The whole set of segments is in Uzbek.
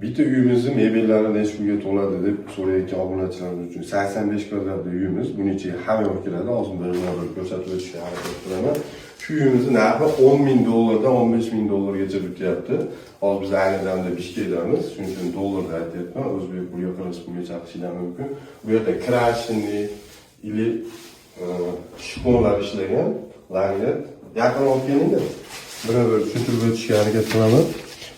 Bitta uyimizni mebellari necha pulga to'ladi deb so'rayotgan obunachilarimiz uchun, 85 kvadratli uyimiz, buning ichiga hamma yoq kiradi. Hozir bir bir ko'rsatib o'tishga harakat qilaman. Shu uyimizni narxi 10 ming dollardan 15 ming dollargacha bityapti. Hozir biz ayni damda Bishkekdamiz, shuning uchun dollarda aytyapman, o'zbek puliga, qirg'iz puliga chaqishinglar mumkin. Bu yerda крашеный или shponlar ishlagan, laminat. Yaqin olib kelinglar. Bir-bir tushuntirib o'tishga harakat qilaman.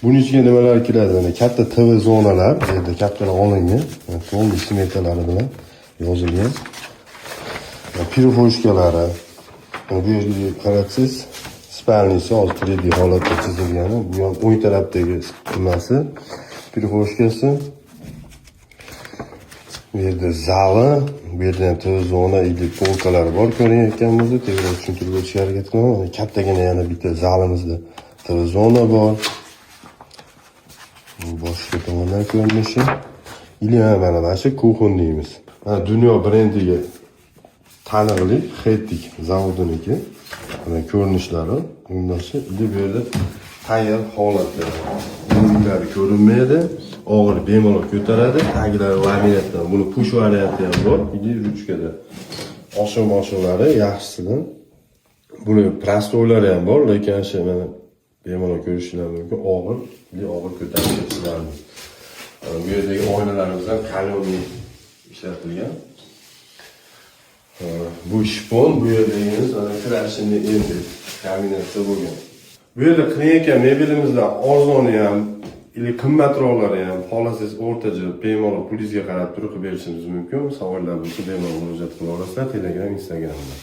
Buning ichiga nimalar kiradi? Mana katta TV zonalar, bu yerda kattalar olingan, mana полный smetalari bilan yozilgan. Mana прихожка lari. Mana bu yerga qarasangiz, спальни si hozir 3D holatda chizilgani. Bu ham o'ng tarafdagi nimasi, прихожка si. Bu yerda zali, bu yerda ham TV zona или полка lar bor ko'rinayotgan bo'lsa, tezroq tushuntirib o'tishga harakat qilaman. Mana kattagina yana bitta zalimizda TV zona bor. Bu boshqa tomondan ko'rinishi. Или mana shu кухня deymiz. Mana dunyo brendiga taniqli Hettich zavodiniki. Mana ko'rinishlari, bundashi или bu yerda tayyor holatda. Burilari ko'rinmaydi, og'ir bemalol ko'taradi. Taglari laminatdan. Buni push varianti ham bor, или ruchkada. Oshiq moshiqlari yaxshisidan. Buni простой lari ham bor, lekin shu mana bemalol ko'rishinglar mumkin. Og'ir, или og'ir ko'tarib ketishlari mumkin. Mana bu yerdagi oynalarimiz ham каленый ishlatilgan. Bu shpon, bu yerdagimiz mana крашеный MDF kombinatsiya bo'lgan. Bu yerda qilinayotgan mebelimizdan arzoni ham или qimmatroqlari ham, xohlasangiz o'rtacha, bemalol pulingizga qarab turib qilib berishimiz mumkin. Savollar bo'lsa, bemalol murojaat qila olasizlar Telegram, Instagramda.